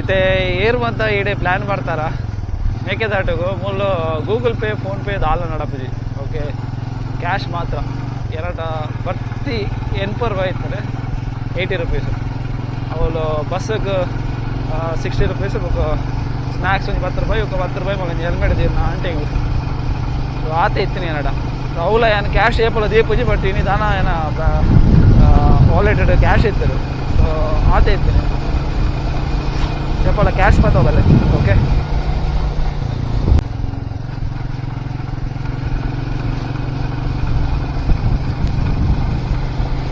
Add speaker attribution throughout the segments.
Speaker 1: ಇತ್ತೆ ಏರ್ ಮಾತ ಈಡೆ ಪ್ಲ್ಯಾನ್ ಮಾಡ್ತಾರ ಮೇಕೆದಾಟುಗು ಮೂಲು ಗೂಗಲ್ ಪೇ ಫೋನ್ ಪೇ ದಾಲ ನಡಪುಜಿ. ಓಕೆ, ಕ್ಯಾಶ್ ಮಾತ್ರ. ಎರಡ ಬರ್ತಿ 80 ರೂಪಾಯಿ ಇರ್ತದೆ, 80 ರುಪೀಸ್. ಅವಳು ಬಸ್ಸಿಗೆ 60 ರುಪೀಸ್, ಬೊಕ ಸ್ನ್ಯಾಕ್ಸ್ ಒಂಜಿ 10 ರೂಪಾಯಿ, ಬೊಕ 10 ರೂಪಾಯಿ ಮಗ ಹೆಲ್ಮೆಟ್ ದೀರ್ನ ಆಂಟಿಂಗ್. ಸೊ ಆತೆ ಇತ್ತಿನಿ ಎನ್ನಡ. ಸೊ ಅವಲ ಏನು ಕ್ಯಾಶ್ ಏಪಲ ದೀಪುಜಿ, ಬಟ್ ಇನಿ ದಾನ ಏನ ವಾಲೆಟ್ ಕ್ಯಾಶ್ ಇತ್ತರು. ಸೊ ಆತೆ ಇತ್ತಿನಿ, ಏಪಲ ಕ್ಯಾಶ್ ಮಾತ ಬಲ್ಲೆ. Okay,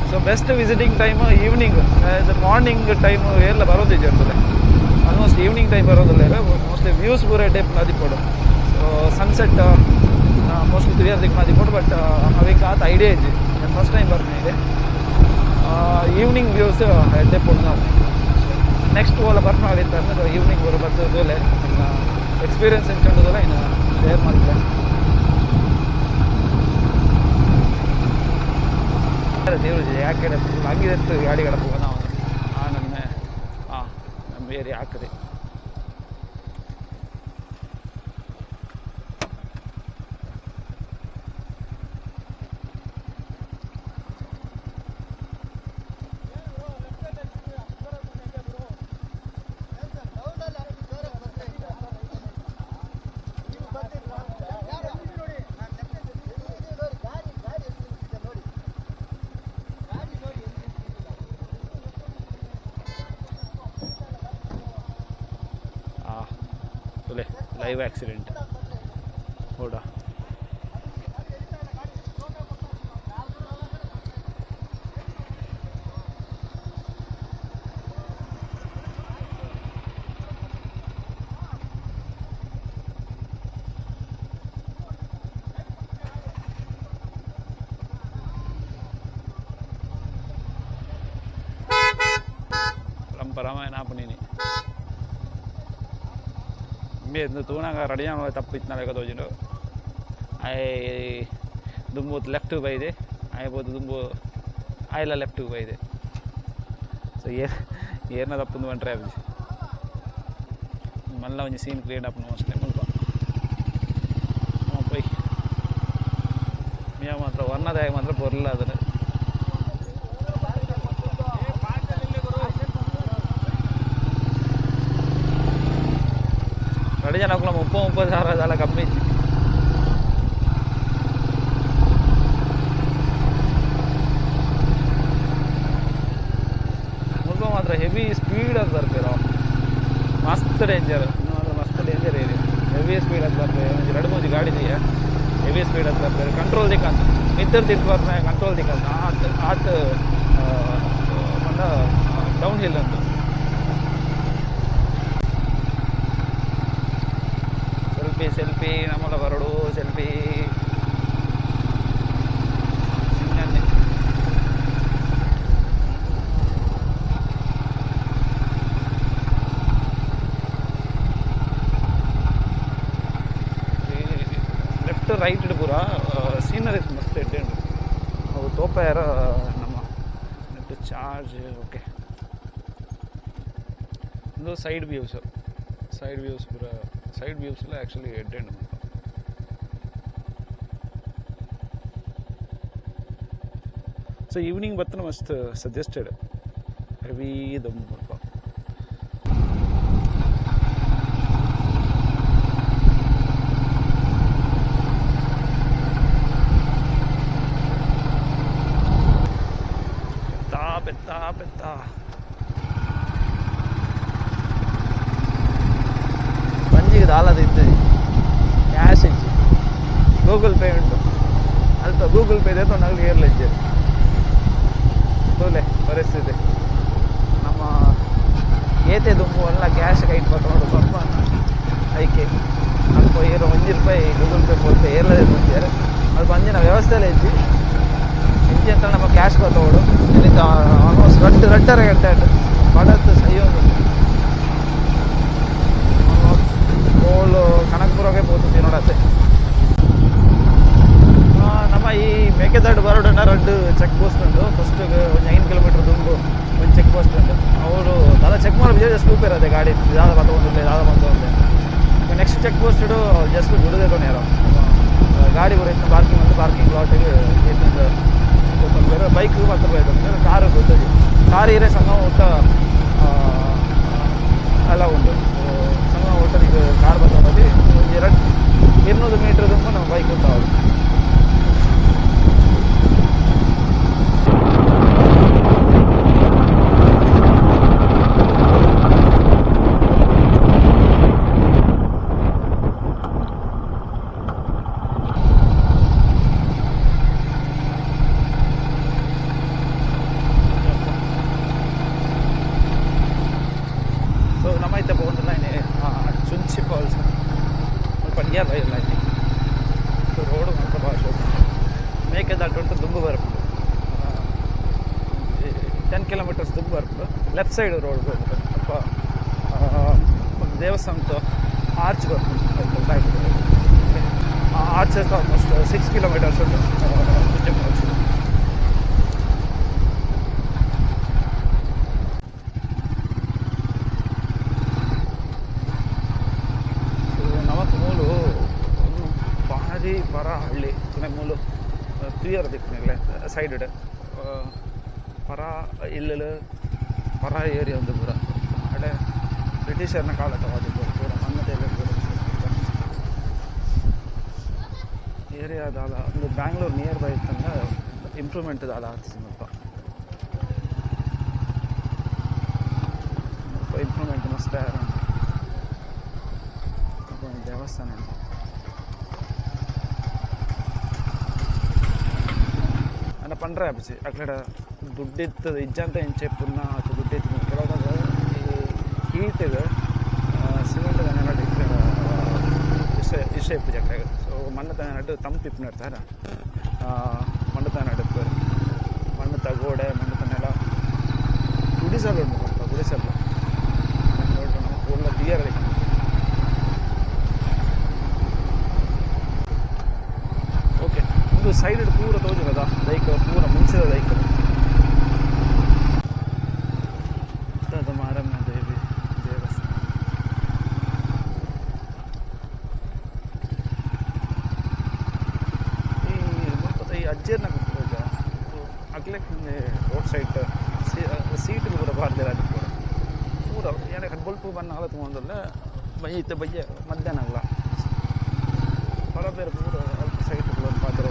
Speaker 1: so best visiting time evening. Morning time ಏರ್ಲ ಬರೋದಿಜ್ಜಿ ಇರ್ತದೆ, ಆಲ್ಮೋಸ್ಟ್ ಈವ್ನಿಂಗ್ ಟೈಮ್ ಬರೋದಿಲ್ಲ. ಮೋಸ್ಟ್ಲಿ ವ್ಯೂಸ್ ಪೂರ ಟೈಪ್ ನದಿಪೋಡು. ಸೊ ಸನ್ಸೆಟ್ ಮೋಸ್ಟ್ಲಿ ತುರಿಯರ್ದಿಕ್ ಮದಿಪೋಡು. ಬಟ್ ಅವಿಕ್ ಆತ ಐಡಿಯಾ ಇಜ್ಜಿ, ನಾನು ಫಸ್ಟ್ ಟೈಮ್ ಬರ್ತೀನಿ ಇದೆ. ಈವ್ನಿಂಗ್ ವ್ಯೂಸ್ ಎಡ್ಡೆ ಪೋಡು. ನಾವು ನೆಕ್ಸ್ಟ್ ಓಲ ಬರ್ನಾಗಿತ್ತು ಅಂದ್ರೆ ಈವ್ನಿಂಗ್ ಬರೋ ಬರ್ತದೆ. ಎಕ್ಸ್ಪೀರಿಯನ್ಸ್ ಎಂಚುಂಡುದಲ್ಲ ಇನ್ನು ಶೇರ್ ಮಾಡಿದ್ರೆ. ದೇವ್ರು ಯಾಕೆ ಹಂಗಿದೆ ಗಾಡಿ ಗಡಪು ನಾವು ಆ ನಮ್ಮ ಹಾಂ ನಮ್ಮ ಏರಿಯಾ ಹಾಕದೆ. ಆ ತುಲೆ ಲೈವ್ ಆಕ್ಸಿಡೆಂಟ್ ಹೌದಾ? ಪರಂಪರಾಮಾಯಣ ಆಪುನಿನಿ ಇಂಬೆ ತೂನಗ ರೆಡಿ ತಪ್ಪು ಇತ್ತಿನ ತೋಜುಂಡು. ಆಯೆ ದುಂಬು ಲೆಫ್ಟ್ ಬೈದೆ, ಆಯೆ ಪೋದು ದುಂಬು ಆಯ್ಲ ಲೆಫ್ಟ್ ಬೈದೆ. ಸೊ ಏರ್ ಏರ್ನ ತಪ್ಪುಂದು ಪಂಡ್ರೆ ಆಪುಜಿ. ಮಲ್ಲ ಒಂಜಿ ಸೀನ್ ಕ್ರಿಯೇಟ್ ಆಪುಂಡು ಮೋಸ್ಟ್ಲಿ ಮುಲ್ಪ. ಪೋಯ್ ಮಿಯ ಮಾತ್ರ ವರ್ಣದಾಯ ಮಾತ್ರ ಪೊರ್ಲ ಅದನ್ನ. ರಡ್ಡ್ ಜನಕ್ಕುಲ 30 30 ಸಾವಿರ ದಾಲ ಕಮ್ಮಿ ಇಜ್ಜಿ. ಮುಲ್ಪ ಮಾತ್ರ ಹೆವಿ ಸ್ಪೀಡ್ ಆದ್ ಬರ್ಪೆರ್. ಮಸ್ತ್ ಡೇಂಜರ್ ಮಾತ್ರ, ಮಸ್ತ್ ಡೇಂಜರ್ ಏರಿಯಾ. ಹೆವಿ ಸ್ಪೀಡ್ ಆದ್ ಬರ್ಪೆರ್. ಒಂಜಿ ರಡ್ಡ್ ಮೂಜಿ ಗಾಡಿ ದೀಯ, ಹೆವಿ ಸ್ಪೀಡ್ ಆದ್ ಬರ್ಪೆರ್. ಕಂಟ್ರೋಲ್ ತಿಕ್ಕಂದ್, ಮಿತ್ತರ್ ತಿರ್ತ್ ಬರ್ಪೆ, ಕಂಟ್ರೋಲ್ ತಿಕ್ಕಂದ್. ಆತ್ ಆತ್ ಪಂಡ ಡೌನ್ ಹಿಲ್ ಉಂಡು. ಸೆಲ್ಫಿ ಸೆಲ್ಫಿ ನಮ್ಮಲ ಬರಡು ಸೆಲ್ಫಿ ಸುಮ್ಮನೆ. ಲೆಫ್ಟ್ ರೈಟ್ ಪೂರ ಸೀನರಿ ಮಸ್ತ್ ಎಡ್ಡೆ ಉಂಡು. ಅವು ತೋಪಾಯರ ನಮ್ಮ ನೆಟ್ ಚಾರ್ಜ್. ಓಕೆ, ಒಂದು ಸೈಡ್ ವ್ಯೂಸ್, ಸೈಡ್ ವ್ಯೂಸ್ ಪೂರ. ಸೈಡ್ ವ್ಯೂಸ್ ಎಲ್ಲ ಆ್ಯಕ್ಚುಲಿ ಎಡ್ಡೆ ಉಂಡು. ಸೊ ಈವ್ನಿಂಗ್ ಬತ್ತನ ಮಸ್ತ್ ಸಜೆಸ್ಟೆಡ್. ಹೆವಿ ದಮ್ಮು ಮುಲ್ಪ. ಪೆತ್ತ ಪೆತ್ತ ಪೆತ್ತ ಬಂಜಿಗೆ ದಾಲದ ಇತ್ತು, ಕ್ಯಾಶ್ ಇಜ್ಜಿ, ಗೂಗಲ್ ಪೇ ಉಂಟು. ಅಲ್ಪ ಗೂಗಲ್ ಪೇ ದೇತೊಂಡು ಏರ್ಲ ಇಜ್ಜಿ. ತೂಲೆ ಪರಿಸ್ಥಿತಿ ನಮ್ಮ. ಏತೆ ದುಂಬು ಎಲ್ಲ ಕ್ಯಾಶ್ ಕೈಟ್ ಪತ್ತೊಂಡು ಸ್ವಲ್ಪ ಐಕೆ ಅಲ್ಪ ಏರು 1 ರೂಪಾಯಿ ಗೂಗಲ್ ಪೇ ಫೋನ್ ಪೇ ಏರ್ಲದೆ ಮುಂಚೆ. ಅಲ್ಪ ಅಂಚಿನ ವ್ಯವಸ್ಥೆ ಎಲ್ಲ ಇಜ್ಜಿ. ಇಂಚಿ ಅಂತ ನಮ್ಮ ಕ್ಯಾಶ್ ಬತ್ತೋಡು. ಇಲ್ಲಿ ಆಲ್ಮೋಸ್ಟ್ ರಡ್ಡ್ 2.5 ಗಂಟೆ ಆಯ್ತು. ಬಡತ್ತು ಸೈಯೊಂದು ಆಲ್ಮೋಸ್ಟ್ ಹೋಲ್ ಕನಕಪುರಗೆ ಪೋತು ನೋಡತ್ತೆ. ನಮ್ಮ ಈ ಮೇಕೆದಾಟು ಬರೋಡನ್ನ ರಡ್ಡ್ ಚೆಕ್ ಪೋಸ್ಟ್ ಉಂಟು. ಫಸ್ಟ್ ಒಂದು 5 ಕಿಲೋಮೀಟರ್ ದುಂಬು ಒಂದು ಚೆಕ್ ಪೋಸ್ಟ್ ಉಂಟು. ಅವರು ದಾದ ಚೆಕ್ ಮಾಡಿ ಜಸ್ಟ್ ಸೂಪರ್ ಅದೇ ಗಾಡಿ ದಾದ ಬತ್ತೊಂದಿಲ್ಲ, ದಾದ ಬಂದು. ನೆಕ್ಸ್ಟ್ ಚೆಕ್ ಪೋಸ್ಟ್ ಜಸ್ಟ್ ದುಡ್ಡು ಕೊನೆಯರು ಗಾಡಿ ಪೂರ ಇತ್ತು ಪಾರ್ಕಿಂಗ್ வந்து ಪಾರ್ಕಿಂಗ್ ಲಾಟಿಗೆ ಇತ್ತು. ಬೈಕ್ ಮತ್ತೆ ಬೈಕ್, ಕಾರು ಗೊತ್ತದು. ಕಾರ್ ಇರೇ ಸಂಘ ಒಟ್ಟ ಅಲ್ಲ ಉಂಟು. ಸಂಘ ಒಟ್ಟ ಈಗ ಕಾರ್ ಬಂದ 200 ಮೀಟರ್ ತುಂಬ ನಮ್ಮ ಬೈಕ್ ಉಂಟಾವು. ಸೊ ನಮ್ಮ ಇತ್ತೆ ಪೋವೊಂದುಲ್ಲ ಚುಂಚಿ ಫಾಲ್ಸ್ ಪಂಡ್ಯಾರ ಇಲ್ಲ. ಸೊ ರೋಡ್ ಮಾತ್ರ ಭಾಳ ಶೋಕು. ಮೇಕೆದಾಟು ಉಂಟು, ದುಂಬು ಬರ್ಪುಂಡು. 10 ಕಿಲೋಮೀಟರ್ಸ್ ದುಂಬು ಬರ್ಪುಂಡು. ಲೆಫ್ಟ್ ಸೈಡ್ ರೋಡ್ ಹೋಗ್ಬೇಕು. ಅಪ್ಪ ಒಂದು ದೇವಸ್ಥಾನದ ಆರ್ಚ್ ಬರ್ಪುಂಡು. ರೈಟ್, ಆರ್ಚ್ ಆಲ್ಮೋಸ್ಟ್ 6 ಕಿಲೋಮೀಟರ್ಸ್ ಉಂಟು ಚುಂಚಿ ಫಾಲ್ಸ್. ನಮಕ್ ಮೂಲು ಒಂದು ಭಾರಿ ಪರ ಹಳ್ಳಿ. ಮೂಲು ತೂಯರ್ ದಿಕ್ಕುನಿಗ್ಲೆ ಸೈಡ್ ಪರ ಇಲ್ಲಲು, ಪರ ಏರಿಯಾ ಒಂದು ಪೂರ. ಅಡೆ ಬ್ರಿಟಿಷರ್ನ ಕಾಲ ತಗೋದು ಪೂರ ಮಣ್ಣು ಪೂರ ಏರಿಯಾ ದಾಲ. ಒಂದು ಬ್ಯಾಂಗ್ಳೂರ್ ನಿಯರ್ ಬೈ ಇತ್ತಂದ್ರೆ ಇಂಪ್ರೂವ್ಮೆಂಟ್ ದಾಲ ಆಗ್ತದೆ. ಮುಲ್ಪ ಮುಲ್ಪ ಇಂಪ್ರೂವ್ಮೆಂಟ್ ಮಸ್ತ್ ಆಯರ. ಒಂದು ದೇವಸ್ಥಾನ ಇದೆ. ಅಂಡ ಪಂಡ್ರೆ ಆಪುಜಿ. ಅಕ್ಲೆಡ ದುಡ್ಡಿತ್ತು ಇಜ್ಜಂತ ಇಂಚೆ ಪುನ್ನ ಅಥವಾ ದುಡ್ಡಿತ್ತು. ಕೆಲವಾಗ ಈ ಹೀಟಿಗೆ ಸಿಮೆಂಟ್ ನೆಲಟ್ ಇಷ್ಟ ಇಷ್ಟ ಇಪ್ಪುಜಿ ಅಕ್ಲೆಗ್. ಸೊ ಮಣ್ಣು ನಡು ತಂಪು ಇಪ್ಪುನ ಇರ್ತಾರ. ಮಣ್ಣು ನಡು ಇಪ್ಪುವೆರ್. ಮಣ್ಣು ಗೋಡೆ, ಮಣ್ಣು ನೆಲ. ಗುಡಿಸಲು ಉಂಟು ಸ್ವಲ್ಪ ಗುಡಿಸಲು ನೋಡ್ರಿ. ನಮ್ಮ ಪೂರ್ಣ ಕ್ಲಿಯರ್. ಓಕೆ, ಒಂದು ಸೈಡ್ ಪೂರ ತೋಜುನದ ಲೈಕ್ ಪೂರ ಮುಂಚಿದ ಲೈಕ್ ಮಾರಮ್ಮ ದೇವಿ ದೇವಸ್ಥಾನ. ಈ ಮುಲ್ಪದ ಈ ಅಜ್ಜೆರ್ನ ಕುಪ್ಪುಜ ಅಕ್ಲೆಗ್ ರೋಡ್ ಸೈಡ್ ಸೀಟ್ ಪೂರ ಪಾಡ್ದೆರ್. ಅದು ಪೂರ ಪೂರ ಏನ ಬೊಲ್ಪು ಬನ್ನಗ ತೂವೊಂದುಲ್ಲ. ಬಯ್ಯ, ಇತ್ತೆ ಬಯ್ಯ, ಮಧ್ಯಾಹ್ನ ಅಲ್ಲ. ಪರ ಬೇರೆ ಪೂರ ಅಲ್ಪ ಸೈಟ್ ಪೂರ ಪಾತೆರ.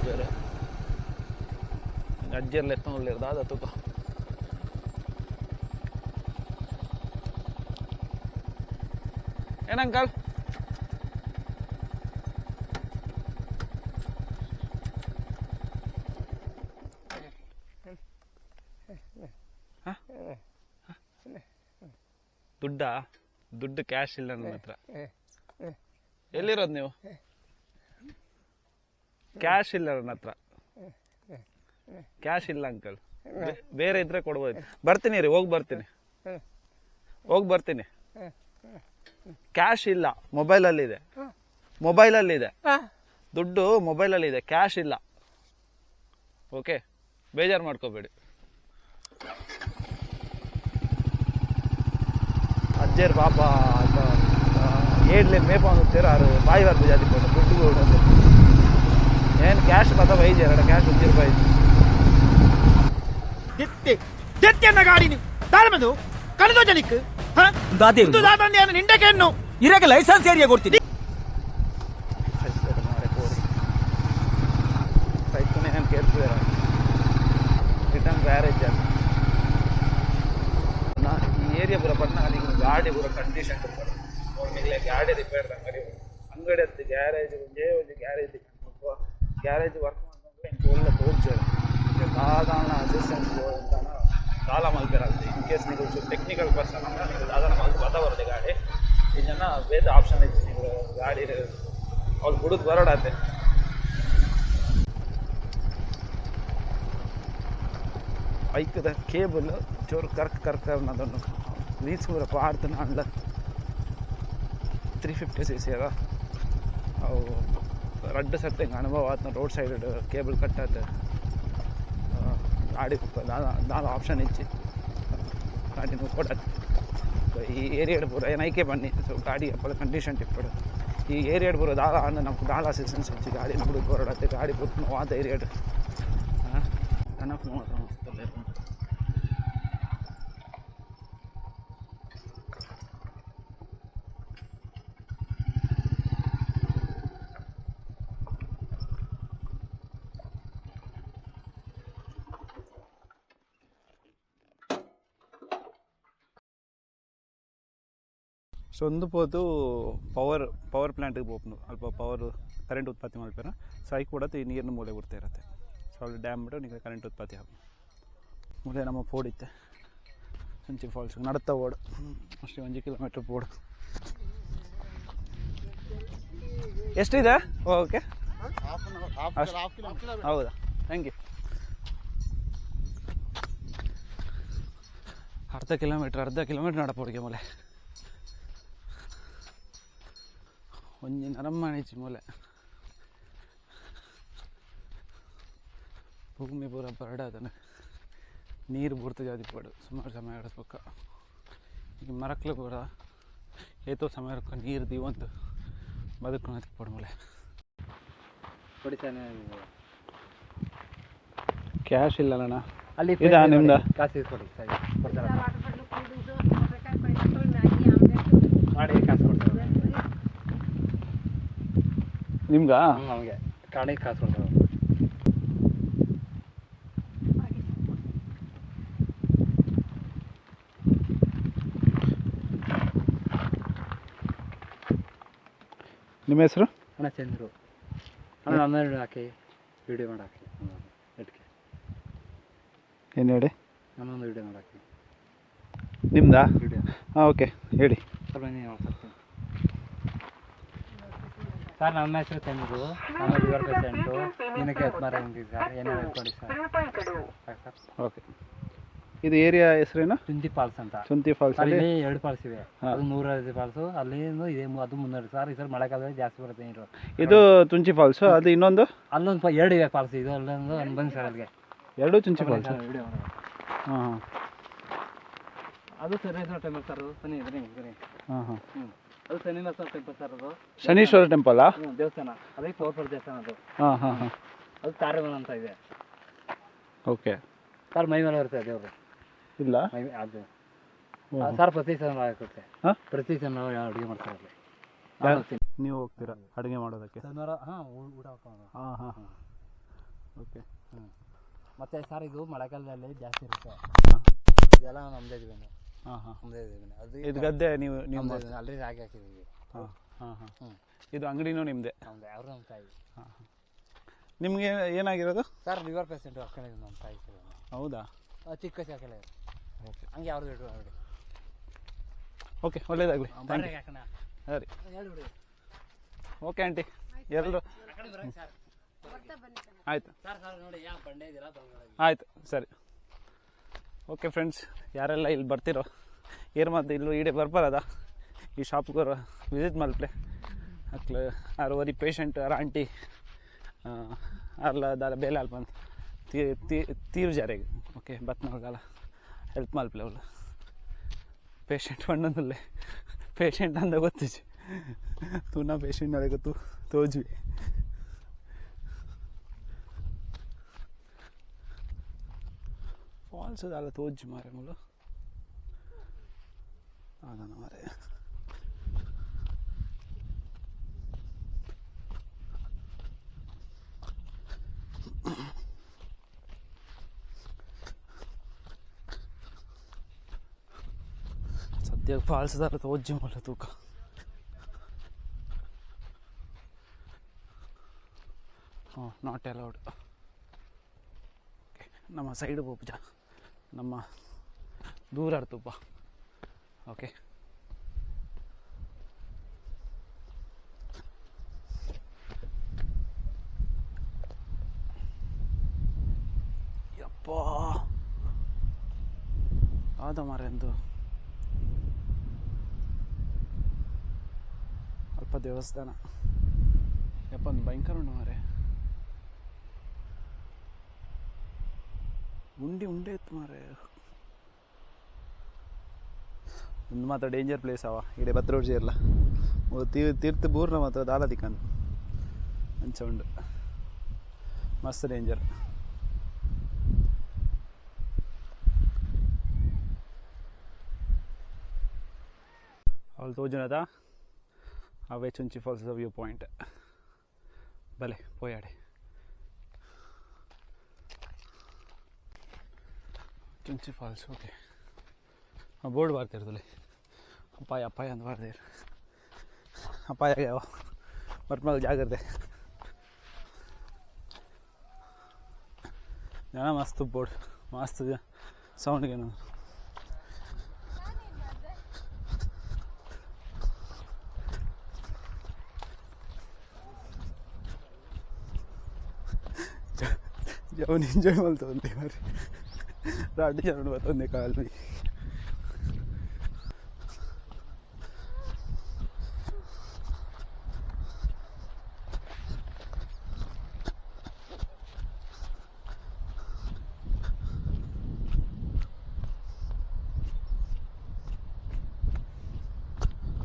Speaker 1: ಬೇರೆ ಅಜ್ಜೆರ್ಲ ಎತ್ತೊಂದುಲ್ಲೆರ್ ದಾದ ತೂಕ. ಏನು ಅಂಕಲ್? ದುಡ್ಡಾ? ದುಡ್ಡು ಕ್ಯಾಶ್ ಇಲ್ಲ ನನ್ನ ಹತ್ರ. ಎಲ್ಲಿರೋದು ನೀವು? ಕ್ಯಾಶ್ ಇಲ್ಲ ನನ್ನ ಹತ್ರ, ಕ್ಯಾಶ್ ಇಲ್ಲ ಅಂಕಲ್. ಬೇರೆ ಇದ್ರೆ ಕೊಡ್ಬೋದು. ಬರ್ತೀನಿ ರೀ, ಹೋಗಿ ಬರ್ತೀನಿ, ಹೋಗಿ ಬರ್ತೀನಿ. ಕ್ಯಾಶ್ ಇಲ್ಲ, ಮೊಬೈಲಲ್ಲಿ ಇದೆ, ಮೊಬೈಲಲ್ಲಿ ಇದೆ ದುಡ್ಡು, ಮೊಬೈಲಲ್ಲಿ ಇದೆ, ಕ್ಯಾಶ್ ಇಲ್ಲ. ಓಕೆ, ಬೇಜಾರು ಮಾಡ್ಕೋಬೇಡಿ. ಅಜ್ಜೇರ್ ಪಾಪ ಏಡ್ಲೆ ಮೇಪ ಆರು ಬಾಯಿ ಬರ್ದು ಜಾತಿ ಕೊಟ್ಟು ದುಡ್ಡು ಕೊಡೋದು. ಏನು ಕ್ಯಾಶ್ ಮಾತ್ರ ಬೈಜ್ ಎರಡು ಕ್ಯಾಶ್ 1 ರೂಪಾಯಿ.
Speaker 2: ದೆತ್ತೆ ದೆತ್ತೆನ್ನ ಗಾಡಿನಿ ದಾಳಮದು ಕಳೆದೋ ಜನಿಕ್
Speaker 3: ದಾದೆ?
Speaker 2: ಇಂದು ದಾದಂದೆ ನಿಂಡಕೆನ್ನು.
Speaker 3: ಇರಗೆ ಲೈಸೆನ್ಸ್ ಏರಿಯಾ ಕೊಡ್ತೀನಿ.
Speaker 1: ಮಾರೆ ಕೋರಿ ಸೈತುನೆ ನಾನು ಕೇಳ್ತಿದಾರ ರಿಟರ್ನ್ ಗ್ಯಾರೇಜ್ ಅಂತ. ನಾ ಈ ಏರಿಯಾ ಪೂರ ಬಣ್ಣ ನಿಮ್ಗೆ ಗಾಡಿ ಪೂರ ಕಂಡೀಷನ್ ಇರ್ತಾರೆ ನಿಗ್ಲೆ. ಗಾಡಿ ರಿಪೇರ್ ಅಂಗಡಿ ಅಂಗಡಿ ಹತ್ತು ಗ್ಯಾರೇಜ್, ಒಂಜೇ ಒಂಜಿ ಗ್ಯಾರೇಜ್. ಗ್ಯಾರೇಜ್ ವರ್ಕ್ ಮಾಡ್ಕೊಂಡ್ರೆ ಇಂಕ ಒಳ್ಳೆ ತೋರ್ಜಾರು ದಾದಾನ ಅಸಿಸ್ಟೆನ್ಸ್ ಅಂತಾನ ದಾಲ ಮಲ್ಪೆರಾಗ್ತದೆ. ಇನ್ ಕೇಸ್ ನೀವು ಟೆಕ್ನಿಕಲ್ ಪರ್ಸನ್ ಅಂದ್ರೆ ನೀವು ದಾದಾನ ಮಲ್ತು ಬತ್ತ ಬರುತ್ತೆ ಗಾಡಿ. ಇದನ್ನ ಬೇರೆ ಆಪ್ಷನ್ ಇತ್ತು, ನೀವು ಗಾಡಿ ಅವ್ರು ಬುಡಕ್ ಬರೋಡಾತೆ. ಬೈಕ್ದ ಕೇಬಲ್ ಚೂರು ಕರ್ಕ್ ಕರ್ಕ್ ಅದನ್ನು ವೀಲ್ಸ್ ಪೂರ ಪಾಡ್ದು ಅಂಡ. 350 ಸಿ ಸಿ ಅದ ಅವು. ರಡ್ಡ್ ಸರ್ತಿ ಅನುಭವ ಆತ್ನ ರೋಡ್ ಸೈಡ್ ಕೇಬಲ್ ಕಟ್ ಆತ. ಗಾಡಿ ದಾದ ದಾದ ಆಪ್ಷನ್ ಇಜ್ಜಿ, ಗಾಡಿ ಕೊಡತ್. ಈ ಏರಿಯಾಡ್ ಪೂರ ಏನೈಕೆ ಬನ್ನಿ. ಸೊ ಗಾಡಿ ಅಪ್ಪದ ಕಂಡೀಷನ್ ಟಿಪ್ಪಡು. ಈ ಏರಿಯಾಡ್ ಪೂರ ದಾದ ಆಂಡ ನಮ್ಗೆ ದಾದ ಅಸಿಸ್ಟೆನ್ಸ್ ಇಜ್ಜಿ. ಗಾಡಿ ಬುಡು ಕೊರಡತ್ತೆ ಗಾಡಿ ಪೂರ ವಾತ ಏರಿಯಾಡ್ ಕನಕ್. ಸೊ ಒಂದು ಪೋತು ಪವರ್ ಪವರ್ ಪ್ಲ್ಯಾಂಟಿಗೆ ಪೋಪುಂಡು. ಅಲ್ಪ ಪವರ್ ಕರೆಂಟ್ ಉತ್ಪತ್ತಿ ಮಲ್ಪೆರ. ಸೊ ಐಕ್ ಕೂಡ ಈ ನೀರಿನ ಮೂಲೆ ಬರ್ತಾ ಇರುತ್ತೆ. ಸೊ ಅಲ್ಲಿ ಡ್ಯಾಮ್ ಬಿಟ್ಟು ನಿಮಗೆ ಕರೆಂಟ್ ಉತ್ಪತ್ತಿ ಆಗ ಮೂಲೆ. ನಮ್ಮ ಪೋಡಿತ್ತೆ ಚುಂಚಿ ಫಾಲ್ಸ್ ನಡತ್ತ ಓಡು ಅಷ್ಟೇ, 1 ಕಿಲೋಮೀಟ್ರ್ ಪೋಡು. ಎಷ್ಟಿದೆ? ಓಕೆ, ಹೌದಾ? Thank you. ಅರ್ಧ ಕಿಲೋಮೀಟ್ರ್, ಅರ್ಧ ಕಿಲೋಮೀಟ್ರ್ ನಡಪೋಡಿಗೆ ಮೂಲೆ. ಒಂಜಿ ನರಮಾಣಿಚಿ ಮೂಲೆ. ಭೂಮಿ ಪೂರ ಬರಡಾದನೆ, ನೀರು ಬೂರ್ತ ಜಾತಿ ಪೋಡು. ಸುಮಾರು ಸಮಯ ಬೊಕ್ಕ ಈಗ ಮರಕ್ಲು ಪೂರ ಏತೋ ಸಮಯ ನೀರು ದೀವಂತು ಬದುಕು ಪೋಡು ಮೂಲೆ.
Speaker 4: ಕೊಡಿ.
Speaker 1: ಕ್ಯಾಶ್ ಇಲ್ಲಣ್ಣ.
Speaker 4: ಅಲ್ಲಿ.
Speaker 1: ಇದಾ ನಿಮ್ದ?
Speaker 4: ಕಾಸು ಕೊಡಿ, ಸರಿ ಕೊಡ್ತಾರೆ. ಮಾಡಿ ಕಾಸು ಕೊಡ್ತಾರೆ.
Speaker 1: ನಿಮ್ಗಾ?
Speaker 4: ನಮಗೆ ಕಾಣಿಗೆ ಕಾಸು ಕೊಡ್ತಾರೆ.
Speaker 1: ನಿಮ್ಮ ಹೆಸರು?
Speaker 4: ಅಣ್ಣ, ಚಂದ್ರು ಅಣ್ಣ. ನನ್ನ ಹಾಕಿ, ವಿಡಿಯೋ ಮಾಡಾಕಿ ಇಟ್ಕೆ.
Speaker 1: ಏನು ಹೇಳಿ?
Speaker 4: ನನ್ನೊಂದು ವಿಡಿಯೋ ಮಾಡಾಕಿ.
Speaker 1: ನಿಮ್ದಾ?
Speaker 4: ವಿಡಿಯೋ.
Speaker 1: ಹಾಂ, ಓಕೆ, ಹೇಳಿ.
Speaker 4: ಸ್ವಲ್ಪ ನೀವು ಸರ್. ನಮ್ಮ ಹೆಸರು ಚಂದ್ರು, ನಮ್ಮ ಲಿವರ್ ಪೇಷಂಟು. ದಿನಕ್ಕೆ 10 ಮಾರ ಸರ್, ಏನಾದ್ರು ಕೊಡಿ ಸರ್, ಸಾಕು ಸರ್.
Speaker 1: ಓಕೆ, ಇದು ಏರಿಯಾ ಹೆಸರೇನು?
Speaker 4: ಚುಂತಿ ಫಾಲ್ಸ್ ಅಂತ.
Speaker 1: ಚುಂತಿ ಫಾಲ್ಸ್
Speaker 4: ಸರ್.
Speaker 1: ಅಲ್ಲಿ
Speaker 4: ಇಲ್ಲಿ ಎರಡು ಫಾಲ್ಸ್ ಇವೆ.
Speaker 1: ಹಾ.
Speaker 4: ಅದು 105 ಫಾಲ್ಸು, ಅಲ್ಲಿ ಇದೆ, ಅದು 300 ಸರ್. ಈ ಸರ್ ಮಳೆಗಾಲದಲ್ಲಿ ಜಾಸ್ತಿ ಬರುತ್ತೆ ನೀರು.
Speaker 1: ಇದು ಚುಂಚಿ ಫಾಲ್ಸ್, ಅದು ಇನ್ನೊಂದು?
Speaker 4: ಅಲ್ಲೊಂದು ಎರಡು ಇವೆ ಫಾಲ್ಸ್. ಇದು ಅಲ್ಲೊಂದು, ಅಲ್ಲಿ ಬನ್ನಿ ಸರ್ ಅಲ್ಲಿಗೆ.
Speaker 1: ಎರಡು ಚುಂಚಿ ಫಾಲ್ಸ್.
Speaker 4: ವಿಡಿಯೋ.
Speaker 1: ಹಾಂ ಹಾಂ
Speaker 4: ಅದು ಶನೇಶ್ವರ ಟೆಂಪಲ್ ಸರ್ ಅದು. ಬನ್ನಿ ಬನ್ನಿ ಬನ್ನಿ.
Speaker 1: ಹಾಂ ಹಾಂ
Speaker 4: ಹ್ಞೂ, ಅದು ಶನೇಶ್ವರ ಟೆಂಪಲ್ ಸರ್ ಅದು.
Speaker 1: ಶನೀಶ್ವರ ಟೆಂಪಲ್ಲಾ?
Speaker 4: ಹ್ಞೂ, ದೇವಸ್ಥಾನ ಅದೇ, ಪವರ್ಫುಲ್ ದೇವಸ್ಥಾನ ಅದು.
Speaker 1: ಹಾಂ ಹಾಂ ಹಾಂ
Speaker 4: ಅದು ತಾರೆಮನ ಅಂತ ಇದೆ.
Speaker 1: ಓಕೆ.
Speaker 4: ಸರ್, ಮೈ ಮೇಲೆ ಬರುತ್ತೆ ದೇವರು.
Speaker 1: ಇಲ್ಲ.
Speaker 4: ಮೈ ಅದು ಸರ್, ಪ್ರತಿ ಶನಿವಾರ ಹಾಕುತ್ತೆ.
Speaker 1: ಹಾ?
Speaker 4: ಪ್ರತಿ ಶನಿವಾರ ಅಡುಗೆ ಮಾಡ್ತಾರೆ ಅಲ್ಲಿ. ನಾನು ಹೋಗ್ತೀನಿ.
Speaker 1: ನೀವು ಹೋಗ್ತೀರಾ ಅಡುಗೆ ಮಾಡೋದಕ್ಕೆ?
Speaker 4: ಶನಿವಾರ, ಹಾಂ, ಊಟ ಹಾಕೋದು.
Speaker 1: ಹಾಂ ಹಾಂ ಓಕೆ.
Speaker 4: ಹ್ಞೂ, ಮತ್ತೆ ಸರ್, ಇದು ಮಳೆಗಾಲದಲ್ಲಿ ಜಾಸ್ತಿ ಇರುತ್ತೆ.
Speaker 1: ಹಾಂ.
Speaker 4: ಇದೆಲ್ಲ ನಮ್ಮದೇ ಜಮೀನು.
Speaker 1: ಹಾಂ ಹಾಂ
Speaker 4: ನಮ್ಮದೇ ಜಮೀನು ಅದು.
Speaker 1: ಇದು ಗದ್ದೆ ನೀವು ನೀವು
Speaker 4: ನಮ್ಮದೇ ಜಮೀನು. ಅಲ್ಲಿ ರಾಗಿ ಹಾಕಿದ್ದೀವಿ.
Speaker 1: ಹಾಂ ಹಾಂ ಹಾಂ
Speaker 4: ಹ್ಮ್.
Speaker 1: ಇದು ಅಂಗಡಿನೂ ನಿಮ್ಮದೇ?
Speaker 4: ನಮ್ಮದೇ, ಅವರು ನಮ್ಮ ತಾಯಿ.
Speaker 1: ನಿಮಗೆ ಏನಾಗಿರೋದು?
Speaker 4: ಸರ್, ಲಿವರ್ ಪೇಷಂಟು ಹಾಕೊಂಡಿದ್ದೀವಿ ನಮ್ಮ ತಾಯಿ ಸರ್.
Speaker 1: ಹೌದಾ?
Speaker 4: ಚಿಕ್ಕ ಹಾಕಲ್ಲ.
Speaker 1: ಓಕೆ.
Speaker 4: ಹಂಗೆ ಅವ್ರದ್ದು ಇಡು ನೋಡಿ.
Speaker 1: ಓಕೆ, ಒಳ್ಳೇದಾಗಲಿ, thank you.
Speaker 4: ಹಾಕೋಣ.
Speaker 1: ಸರಿ.
Speaker 4: ಹೇಳ್ಬಿಡಿ.
Speaker 1: ಓಕೆ ಆಂಟಿ, ಎಲ್ಲರೂ ಆಯಿತು.
Speaker 4: ಸರ್ ಸರ್, ನೋಡಿ, ಯಾವ ಬಂಡೆ ಇದೆಯಲ್ಲ.
Speaker 1: ಆಯಿತು, ಸರಿ. ಓಕೆ ಫ್ರೆಂಡ್ಸ್, ಯಾರೆಲ್ಲ ಇಲ್ಲಿ ಬರ್ತಿರೋ, ಏರ್ ಮತ್ತು ಇಲ್ಲೂ ಈಡೆ ಬರ್ಬಾರದ, ಈ ಶಾಪ್ಗೆ ವಿಸಿಟ್ ಮಲ್ಪ್ಲೆ. ಅಕ್ಲು ಆರು ಒರಿ ಪೇಷಂಟ್ ಆರ್ ಆಂಟಿ ಅರ್ಲ ದಾಲ ಬೇಲೆ ಅಲ್ಪ ತೀರು ಜಾರಿಗೆ. ಓಕೆ, ಬತ್ನವ್ರಿಗೆಲ್ಲ ಹೆಲ್ಪ್ ಮಲ್ಪ್ಲೆ. ಅವಳು ಪೇಷಂಟ್ ಪಂಡೊಂದುಲ್ಲೆ, ಪೇಷಂಟ್ ಅಂದ ಗೊತ್ತಿಜಿ. ತೂನ ಪೇಷಂಟ್ ಅದೇ ಗೊತ್ತು ತೋಜ್ವಿ. ಫಾಲ್ಸ್ ದಾಲ ತೋಜಿ ಮಾರೆ ಮೂಲು ದಾದನ ಮಾರೆ. ಸದ್ಯ ಫಾಲ್ಸ್ ದಾಲ ತೋಜಿ ಮೂಲ ತೂಕ. ಹಾಂ, not allowed. ನಮ್ಮ ಸೈಡ್ ಪೋಪುಜ, ನಮ್ಮ ದೂರ ತುಪ್ಪ. ಓಕೆ. ಯಪ್ಪ, ಆದ ಮಾರೆಂದು ಅಲ್ಪ ದೇವಸ್ಥಾನ. ಯಪ್ಪಂದು ಭಯಂಕರ ಉಂಡು ಮಾರೆ. ಉಂಡಿ ಉಂಡೆ ಇತ್ತು ಮಾರೆ. ಒಂದು ಮಾತ್ರ ಡೇಂಜರ್ ಪ್ಲೇಸ್ ಅವ. ಇಡೆ ಬತ್ರೋಡ್ ಸೇರ್ಲ ತೀರ್ಥ ಬೂರ್ನ ಮಾತ್ರ ದಾಲ ದಿಕ್ಕನ್ ಅಂಚ ಉಂಡು. ಮಸ್ತ್ ಡೇಂಜರ್. ಅವಳು ತೋಜುನದ ಅವೇ ಚುಂಚಿ ಫಾಲ್ಸ್ ವ್ಯೂ ಪಾಯಿಂಟ್. ಬಲೆ ಪೋಯಾಡೆ ಚುಂಚಿ ಫಾಲ್ಸ್. ಓಕೆ, ಬೋರ್ಡ್ ಬಾರ್ತಿರ್ತಲೆ. ಅಪಾಯ ಅಪಾಯ ಅಂತ ಬಾರ್ದಿರು. ಅಪಾಯ ಯಾವ ಬರ್ಮೇಲೆ ಜಾಗ್ರತೆ. ಜನ ಮಸ್ತ್ ಬೋರ್ಡ್, ಮಸ್ತ್ ಸೌಂಡ್ಗೆ. ಜವನ್ ಎಂಜಾಯ್ ಮಲ್ತೊಂದೆ ಮಾರಿ. ರಡ್ಡ್ ಜನ ಬತ್ತೊಂದೆ ಕಾಲ್.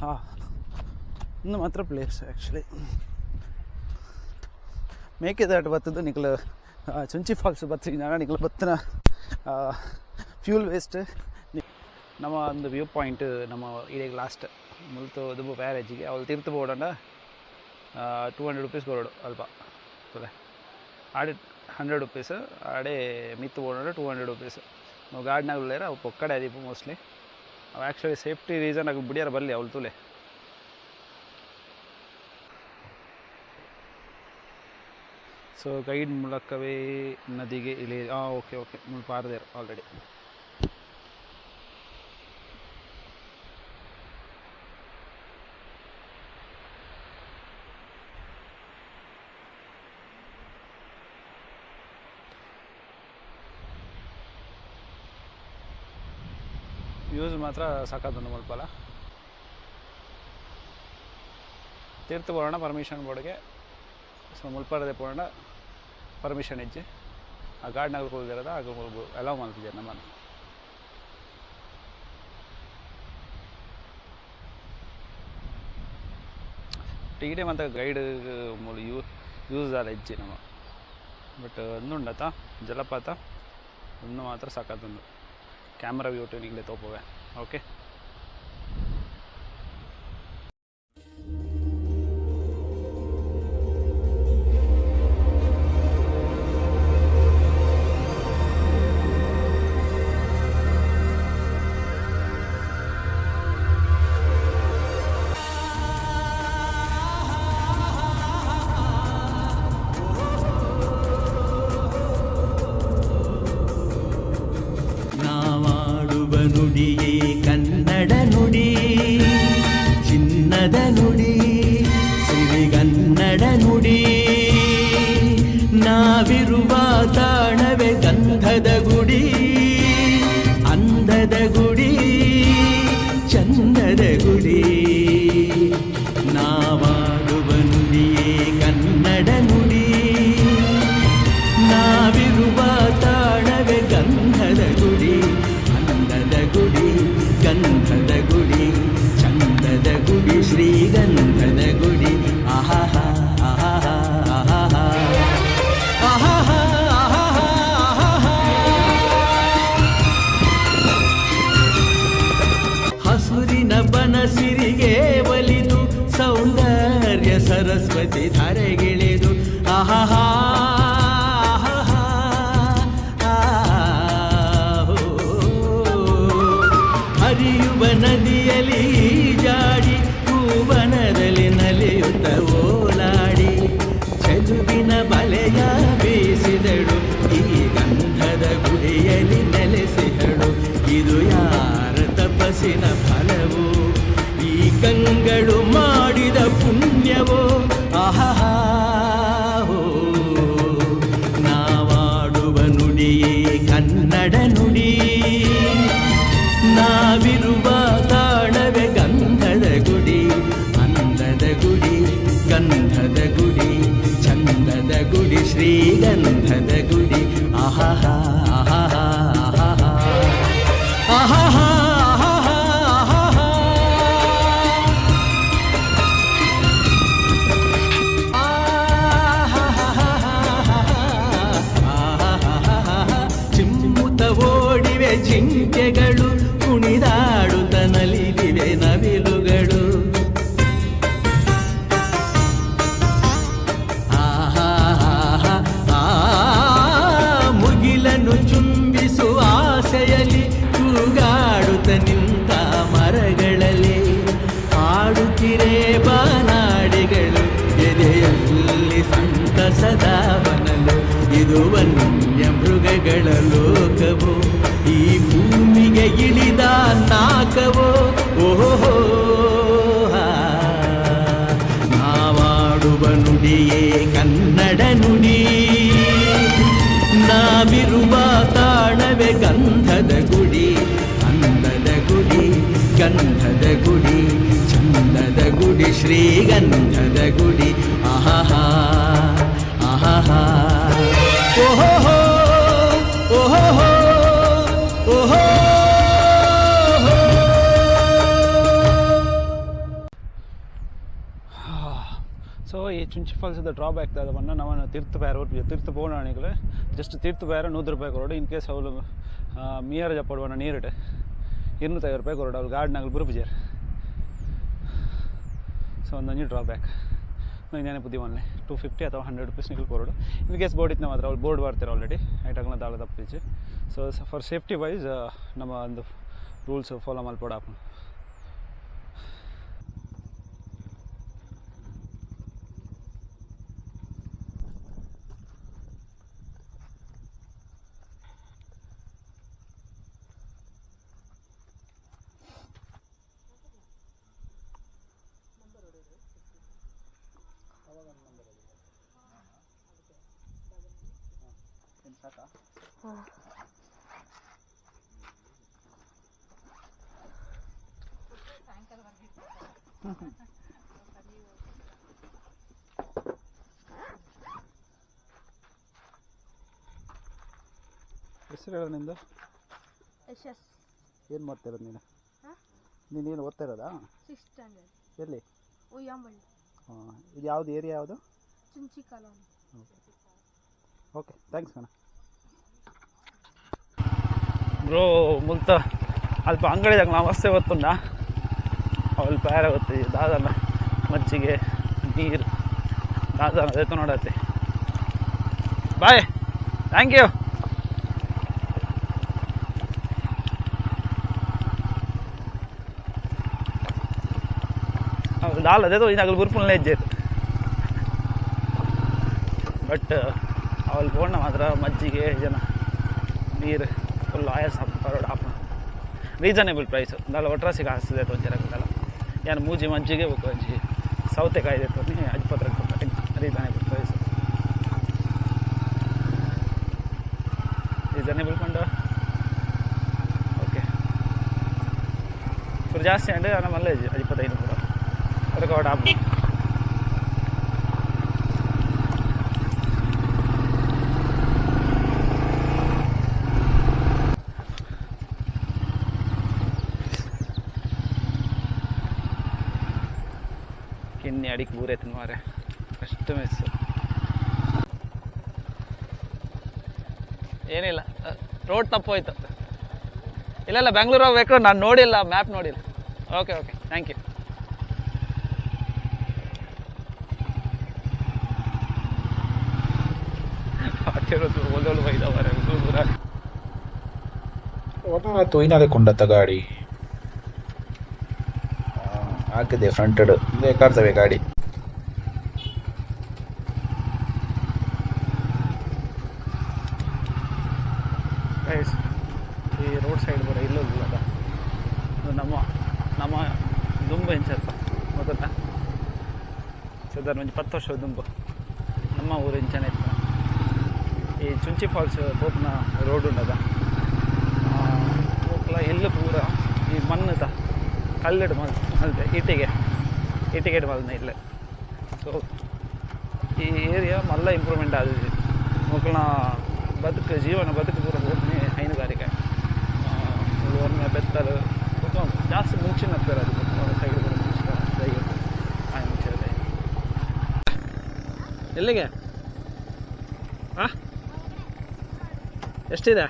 Speaker 1: ಹಾಂ, ಉಂದು ಮಾತ್ರ ಪ್ಲೇಸ್ ಆ್ಯಕ್ಚುಲಿ. ಮೇಕೆದಾಟು ಬತ್ತದು ನಿಕ್ಲು ಚುಂಚಿ ಫಾಲ್ಸ್ ಬತ್ತಿನ ನಿಕ್ಲು ಬತ್ತಿನ ಫ್ಯೂಲ್ ವೇಸ್ಟ್. ನಮ್ಮ ಒಂದು ವ್ಯೂ ಪಾಯಿಂಟ್ ನಮ್ಮ ಇಡೀ ಲಾಸ್ಟ್ ಮುಲ್ತು ದುಂಬು ಪ್ಯಾರೇಜಿಗೆ ಅವಳು ತೀರ್ಥ ಬೋಡಂಡ 200 ರುಪೀಸ್ ಕೊರಡು ಅಲ್ಪ ತುಲೆ. ಆಡೆ 100 ರುಪೀಸ್, ಆಡೆ ಮಿತ್ತು ಬೋಡಂಡ 200 ರುಪೀಸ್. ನಾವು ಗಾರ್ಡ್ನಾಗ ಉಳ್ಳೇರ ಅವು ಪೊಕ್ಕಡೆ ಅದೀಪು ಮೋಸ್ಟ್ಲಿ. ಅವು ಆ್ಯಕ್ಚುಲಿ ಸೇಫ್ಟಿ ರೀಸನ್ ಆಗಿ ಬಿಡಿಯಾರ ಬರಲಿ ಅವಳು ತುಲೆ. ಸೊ ಗೈಡ್ ಮೂಲಕವೇ ನದಿಗೆ ಇಳಿ. ಹಾಂ, ಓಕೆ ಓಕೆ, ಮುಲ್ಪ ಪಾರ್ದೇರು ಆಲ್ರೆಡಿ. ವ್ಯೂಸ್ ಮಾತ್ರ ಸಾಕಾದ ಮುಲ್ಪಲ. ತೀರ್ಥ ಬರೋಣ ಪರ್ಮಿಷನ್ ಬೋರ್ಡ್ಗೆ. ಸೊ ಮುಲ್ಪರದೆ ಪೋಣ ಪರ್ಮಿಷನ್ ಇಜ್ಜಿ. ಆ ಗಾರ್ಡ್ನಾಗ ಹೋಗಿರೋದ ಆಗ ಅಲೌ ಮಾಡ್ತಿದ್ದಾರೆ ನಮ್ಮನ್ನು. ಈಡೆ ಮತ್ತು ಗೈಡ್ ಮೂಲು ಯೂಸ್ ಆದ ಇಜ್ಜಿ ನಮ್ಮ. ಬಟ್ ಒಂದುಂಡತ ಜಲಪಾತ ಒಂದು ಮಾತ್ರ ಸಾಕಾದೊಂದು. ಕ್ಯಾಮ್ರಾ ವ್ಯೂ ನಿಗ್ಲೆ ತೋಪುವೆ. ಓಕೆ,
Speaker 5: ನಾವಾಡುವ ನುಡಿಯೇ ಕನ್ನಡ ನುಡಿ, ಚಿನ್ನದ ನುಡಿ, ಸಿರಿಗನ್ನಡ ನುಡಿ. ನಾವಿರುವ ತಾಣವೇ ಗಂಧದ ಗುಡಿ, ಅಂದದ ಗುಡಿ, ಚಂದದ ಗುಡಿ. ನಾವಾಡುವ ನುಡಿಯೇ ಕನ್ನಡ ನುಡಿ, ನಾವಿರುವ ತಾಣವೇ ಗಂಧದ ಗುಡಿ, ಅಂದದ ಗುಡಿ, ಗಂಧದ ಗುಡಿ, ಚಂದದ ಗುಡಿ, ಶ್ರೀಗಂಧದ ಗುಡಿ. ಆಹಾ ಆಹಾ ಆಹಾ ಆಹಾ ಆಹಾ ಆಹಾ. ಹಸುರಿನ ಬನಸಿರಿಗೆ ಒಲಿದು ಸೌಂದರ್ಯ ಸರಸ್ವತಿ ಧರೆಗಿಳಿದು. ಆಹಾ ಹರಿಯುವ ನದಿಯಲ್ಲಿ ಜಾಡಿ, ಹೂವನದಲ್ಲಿ ನಲಿಯುತ್ತ ಓಲಾಡಿ, ಚೆಲುವಿನ ಬಲೆಯ ಬೀಸಿದಳು, ಈ ಗಂಧದ ಗುಡಿಯಲ್ಲಿ ನೆಲೆಸಿದಳು. ಇದು ಯಾರ ತಪಸ್ಸಿನ ಫಲವೋ, ಈ ಕಂಗಳು ಮಾಡಿದ ಪುಣ್ಯವೋ. ಆಹಾ ಹೋ. ನಾವಾಡುವ ನುಡಿಯೇ ಕನ್ನಡ ನುಡಿ, ನಾವಿರುವ ತಾಣವೇ ಗಂಧದ ಶ್ರೀಗಂಧದ ಗುಡಿ. ಆಹಾಹಾ ಆಹಾಹಾ ಆಹಾಹಾ ಆಹಾಹಾ ಆಹಾಹಾ. ಚಿಮ್ಮುತ ಓಡಿವೆ ಜಿಂಕೆಗಳು, ಕುಣಿದಾಡುತ್ತ ನಲಿದಿವೆ ನವಿಲುಗಳು. ಆಹಾಹಾಹಾ, ಆ ಮುಗಿಲನ್ನು ಚುಂಬಿಸುವ ಆಸೆಯಲಿ ತೂಗಾಡುತ್ತ ನಿಂತ ಮರಗಳಲ್ಲಿ ಹಾಡುತ್ತಿರೆ ಬಾನಾಡಿಗಳು. ಎದೆಯಲ್ಲಿ ಸಂತಸದ ಬನಲು, ಇದು ವನ್ಯ ಮೃಗಗಳ ಲೋಕವು, ಈ ಭೂಮಿಗೆ ಇಳಿದ ನಾಕವೋ. ಓಹೋ, ನಾವಾಡುವ ನುಡಿಯೇ ಕನ್ನಡ ನುಡಿ, ನಾವಿರುವ ತಾಣವೇ ಗಂಧದ ಗುಡಿ. ಅಂದದ ಗುಡಿ, ಗಂಧದ ಗುಡಿ, ಚಂದದ ಗುಡಿ, ಶ್ರೀಗಂಧದ ಗುಡಿ. ಆಹಾಹಾ ಆಹಾಹಾ, ಓಹೋ ಓಹೋ ಓಹೋ.
Speaker 1: ಸೊ ಈ ಚುಂಚಿ ಫಾಲ್ಸ್ದ ಡ್ರಾಬ್ಯಾಕ್ ದಾದ ಪಂಡ, ನಮನ ತೀರ್ಥ ಬೇರೆ ತೀರ್ಥ ಪೋಣಾಣಿಗಳು ಜಸ್ಟ್ ತೀರ್ಥ ಬೇರೆ 100 ರೂಪಾಯಿ ಕೊರಡು. ಇನ್ ಕೇಸ್ ಅವಳು ಮೀಯರ ಜಪ್ಪಡುವನ ನೀರಿಡೆ 250 ರೂಪಾಯಿ ಕೊರಡು. ಅವ್ಳು ಗಾರ್ಡ್ನಾಗಲು ಬುರುಪುಜೇರ್. ಸೊ ಒಂದೊಂದು ಡ್ರಾಬ್ಯಾಕ್ ನಾನು ಬುದ್ಧಿ ಮಲ್ಲೆ. 250 ಅಥವಾ 100 ರುಪೀಸ್ ನಿಗಲ್ ಕೊರಡು. In case board ಇತ್ತು ಮಾತ್ರ ಅವ್ಳು ಬೋರ್ಡ್ ಬರ್ತಾರೆ ಆಲ್ರೆಡಿ ಐಟಂಗ್ಲ ದಾಳ ತಪ್ಪಿச்சு. So for safety wise ನಮ್ಮ ಒಂದು ರೂಲ್ಸ್ ಫಾಲೋ ಮಲ್ಪೊಡು ಆಪುಂಡು. ಸಾಕಾ? ಹೆಸರು ಹೇಳು ನಿಂದು.
Speaker 6: ಯಶಸ್.
Speaker 1: ಏನು ಮಾಡ್ತಿರೋದು ನೀನು?
Speaker 6: ಹಾ?
Speaker 1: ನೀನೇನು ಓದ್ತಾ ಇರೋದಾ?
Speaker 6: Six standard.
Speaker 1: ಎಲ್ಲಿ?
Speaker 6: ಉಯ್ಯಂಬಳ್ಳಿ.
Speaker 1: ಹಾಂ, ಇದು ಯಾವುದು ಏರಿಯಾ ಯಾವುದು?
Speaker 6: ಚುಂಚಿ colony.
Speaker 1: Okay, thanks ಕಣ. ಬ್ರೋ, ಮುಲ್ತ ಅಲ್ಪ ಅಂಗಡಿದಾಗ ನಾವು ಅಷ್ಟೇ ಗೊತ್ತುಂಡ. ಅಲ್ಪ ಯಾರ ಗೊತ್ತು ದಾದನ ಮಜ್ಜಿಗೆ ನೀರು ದಾದನ ಅದೇ ನೋಡತ್ತೆ. Bye, thank you. ದಾಲ್ ಅದೇ ಇನ್ನಾಗಲು ಗುರುಪುಲ್ನೇ ಹೆಜ್ಜೆ. ಬಟ್ ಅವಳು ಪೋಂಡ ಮಾತ್ರ ಮಜ್ಜಿಗೆ ಜನ ನೀರು ಫುಲ್ ಆಯಾಸ ಪರೋಡ ಆಪುಂಡು. ರೀಸನೇಬಲ್ ಪ್ರೈಸ್ ದಾಲ ಒಟ್ರಾಸಿ ಕಾಸ್ತಿದೆ ಒಂಜಿ ದಾಲ. ಯಾನ್ ಮೂಜಿ ಮಜ್ಜಿಗೆ ಬೊಕ್ಕ ಒಂಜಿ ಸೌತೆಕಾಯಿ ದೆತ್ತೊಂದು ಅಜ್ಪತ್ರ reasonable price. Reasonable ಪಂಡ ಓಕೆ, ಚೂರು ಜಾಸ್ತಿ ಅಂಡ್ ನಮ್ಮ ಮಲ್ಲ 25 ಪೂರ ವರ್ಕೌಟ್ ಆಪುಂಡು. ಕಿನ್ನಿ ಅಡಿಗೆ ಬೂರೈತನ ಮಾರೆ, ಅಷ್ಟು ಮಿಸ್ ಏನಿಲ್ಲ. ರೋಡ್ ತಪ್ಪೋಯ್ತು. ಇಲ್ಲ ಇಲ್ಲ, ಬೆಂಗ್ಳೂರು ಹೋಗ್ಬೇಕು. ನಾನು ನೋಡಿಲ್ಲ, ಮ್ಯಾಪ್ ನೋಡಿಲ್ಲ. Okay okay, thank you. ಒಳ್ಳೊಳ್ಳೆ ಬೈದ ಮಾರೆ.
Speaker 7: ತೂಯಿನಲೆ ಕೊಂಡತ್ತ ಗಾಡಿ ಹಾಕಿದೆ ಫ್ರಂಟೆಡ್ ಕಾರ್ತವೆ ಗಾಡಿ.
Speaker 1: ಗೈಸ್, ಈ ರೋಡ್ ಸೈಡ್ ಬರೋ ಇಲ್ಲೊಂದು ಅದು ನಮ್ಮ ನಮ್ಮ ದುಂಬು ಎಂಚತ್ತ ಗೊತ್ತಾ? ಸಾಧಾರಣ ಒಂಜಿ 10 ವರ್ಷದ ದುಂಬು ನಮ್ಮ ಊರು ಇಂಚನೆ ಇತ್ತು. ಈ ಚುಂಚಿ ಫಾಲ್ಸ್ ಪೋಪುನ ರೋಡ್ ಉಂಡದ ಪೋಕ್ಲ ಇಲ್ಲು ಪೂರ ಈ ಮಣ್ಣುದ ಕಲ್ಲಿಡು ಮಲ್ ಮಲ್ತೆ ಇಟ್ಟಿಗೆ ಇಟ್ಟಿಗೆಡ್ ಮಲ್ನ ಇಲ್ಲೆ. ಸೊ ಈ ಏರಿಯಾ ಮಲ್ಲ ಇಂಪ್ರೂವ್ಮೆಂಟ್ ಆದಿದೆ. ಮೊಕ್ಕಳ ಬದುಕು ಜೀವನ ಬದುಕು ಪೂರ ಪೋಪುನಿ ಹೈನುಗಾರಿಕೆ. ಒಮ್ಮೆ ಬೆತ್ತಲು ಬೊಕ್ಕ ಜಾಸ್ತಿ ಮುಂಚಿನ ಅದು ಸೈಡ್ ಪೂರ ಮುಂಚಿನ ದೈ ಎಲ್ಲಿಗೆ? ಹಾಂ, ಎಷ್ಟಿದೆ?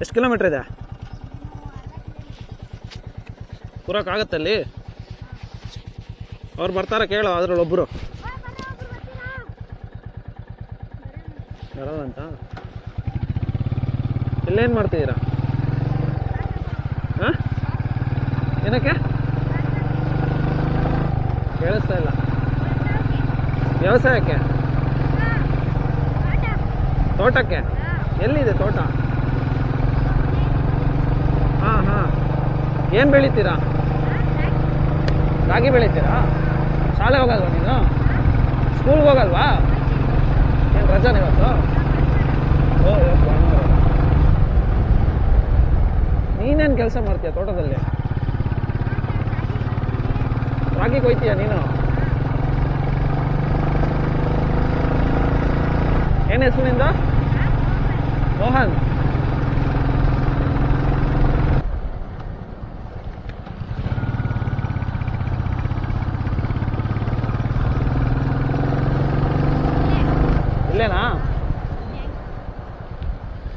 Speaker 1: ಎಷ್ಟು ಕಿಲೋಮೀಟ್ರ್ ಇದೆ? ಪೂರಕ್ಕಾಗತ್ತಲ್ಲಿ? ಅವ್ರು ಬರ್ತಾರ ಕೇಳೋ, ಅದ್ರಲ್ಲಿ ಒಬ್ಬರು ಬರಲ್ಲಂತ. ಇಲ್ಲೇನು ಮಾಡ್ತಿದ್ದೀರಾ? ಹಾಂ, ಏನಕ್ಕೆ ಕೇಳಿಸ್ತಾ ಇಲ್ಲ? ವ್ಯವಸಾಯಕ್ಕೆ? ತೋಟಕ್ಕೆ? ಎಲ್ಲಿದೆ ತೋಟ? ಹಾಂ ಹಾಂ, ಏನು ಬೆಳಿತೀರಾ? ರಾಗಿ ಬೆಳಿತೀರಾ? ಶಾಲೆ ಹೋಗಲ್ವಾ ನೀನು? ಸ್ಕೂಲ್ಗೆ ಹೋಗಲ್ವಾ? ಏನು ರಜಾನ ಇವತ್ತು? ಓ, ಇವತ್ತು ಭಾನುವಾರ. ನೀನೇನು ಕೆಲಸ ಮಾಡ್ತೀಯ ತೋಟದಲ್ಲಿ? ರಾಗಿ ಕೊಯ್ತೀಯ ನೀನು? ಏನು ಹೆಸರು ನಿಂದು? ಮೋಹನ್. ಇಲ್ಲೇನಾ?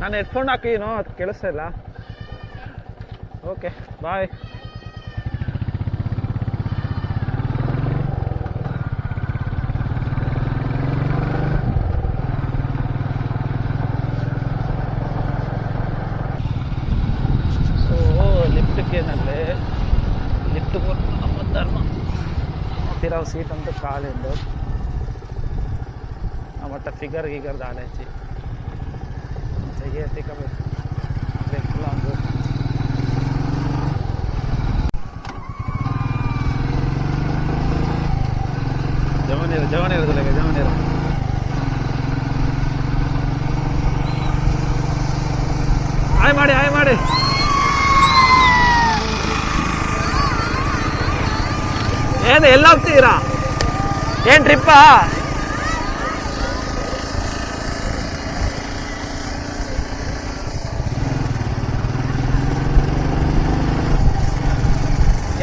Speaker 1: ನಾನು ಹೆಡ್ಫೋನ್ ಹಾಕಿನೋ, ಅದು ಕೇಳಿಸ್ತಾ ಇಲ್ಲ. Okay, bye. So ಲಿಫ್ಟ್ಗೆ lift ನಮ್ಮ ಧರ್ಮ ಪಿರಾವ್ ಸೀಟ್ ಅಂತೂ ಕಾಲಿಂದು ಮಟ್ಟ ಫಿಗರ್ ಗಿಗರ್ ದಾಲೇಚಿ ತಿಕ್ಕಬೇಕು. ಜವನೀರು ಜವನೀರು ಜವನೀರು. ಆಯ್ ಮಾಡಿ, ಆಯ್ ಮಾಡಿ. ಏನು ಎಲ್ಲ ಹೋಗ್ತಿದ್ದೀರಾ? ಏನು ಟ್ರಿಪ್ಪಾ?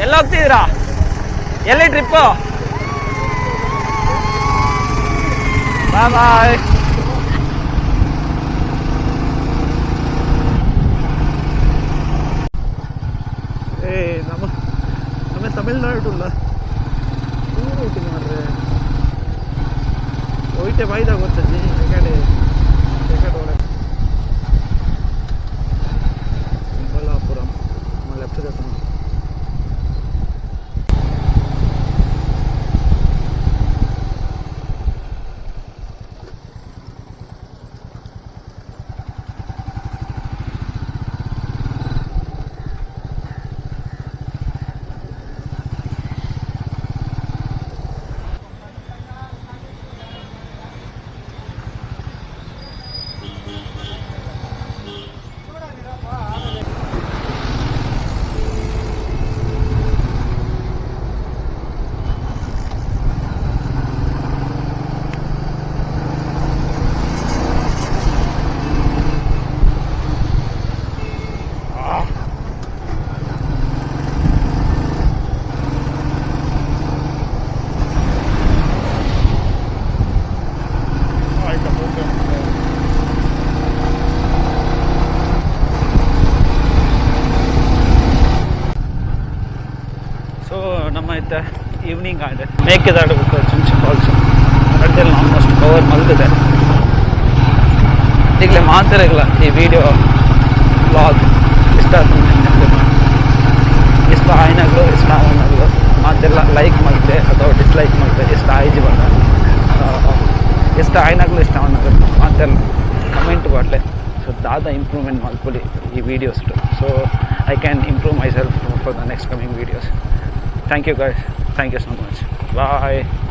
Speaker 1: ಎಲ್ಲ ಹೋಗ್ತಿದ್ದೀರಾ? ಎಲ್ಲಿ ಟ್ರಿಪ್ಪು? Boy boy. ಏ ನಮ್ಮ ನಮ್ಮ ತಮಿಳ್ನಾಡುಲ್ಲ ಊರು ಮಾಡ್ರೆ ಒಯ್ಟೆ ಬಾಯ್ದಾಗ ಗೊತ್ತಜ್ಜಿ. ಕಡೆ ಕಡೆ ಒಳಗೆ ಬಲ್ಲಾಪುರಂ ಲೆಫ್ಟ್. ಸೊ ನಮ್ಮ ಇತ್ತ ಈವ್ನಿಂಗ್ ಆಗಿದೆ. ಮೇಕೆದಾಟು ಬೊಕ್ಕ ಚುಂಚಿ ಫಾಲ್ಸ್ ರಡ್ಡೆಲ್ಲ ಆಲ್ಮೋಸ್ಟ್ ಕವರ್ ಮಲ್ತಿದೆ. ಈಗಲೇ ಮಾತಾಡಲ್ಲ. ಈ ವಿಡಿಯೋ ವ್ಲಾಗ್ ಇಷ್ಟ ಆಯ್ತು, ಇಷ್ಟ ಆಯ್ನಾಗ್ಲು ಇಷ್ಟ ಆವನಾಗ್ಲು ಮಾತೆಲ್ಲ ಲೈಕ್ ಮಲ್ತೆ ಅಥವಾ ಡಿಸ್ಲೈಕ್ ಮಲ್ತೆ. ಇಷ್ಟ ಆಯ್ಜಿ ಬಂದ ಇಷ್ಟ ಆಯ್ನಾಗ್ಲು ಇಷ್ಟ ಆವನಾಗ್ಲು ಮಾತೆಲ್ಲ ಕಮೆಂಟ್ ಮಾಡಲೆ. ಸೊ ದಾದ ಇಂಪ್ರೂವ್ಮೆಂಟ್ ಮಲ್ಪೊಲಿ ಈ videos. So I can improve myself for the next coming videos. Thank you guys, thank you so much, bye.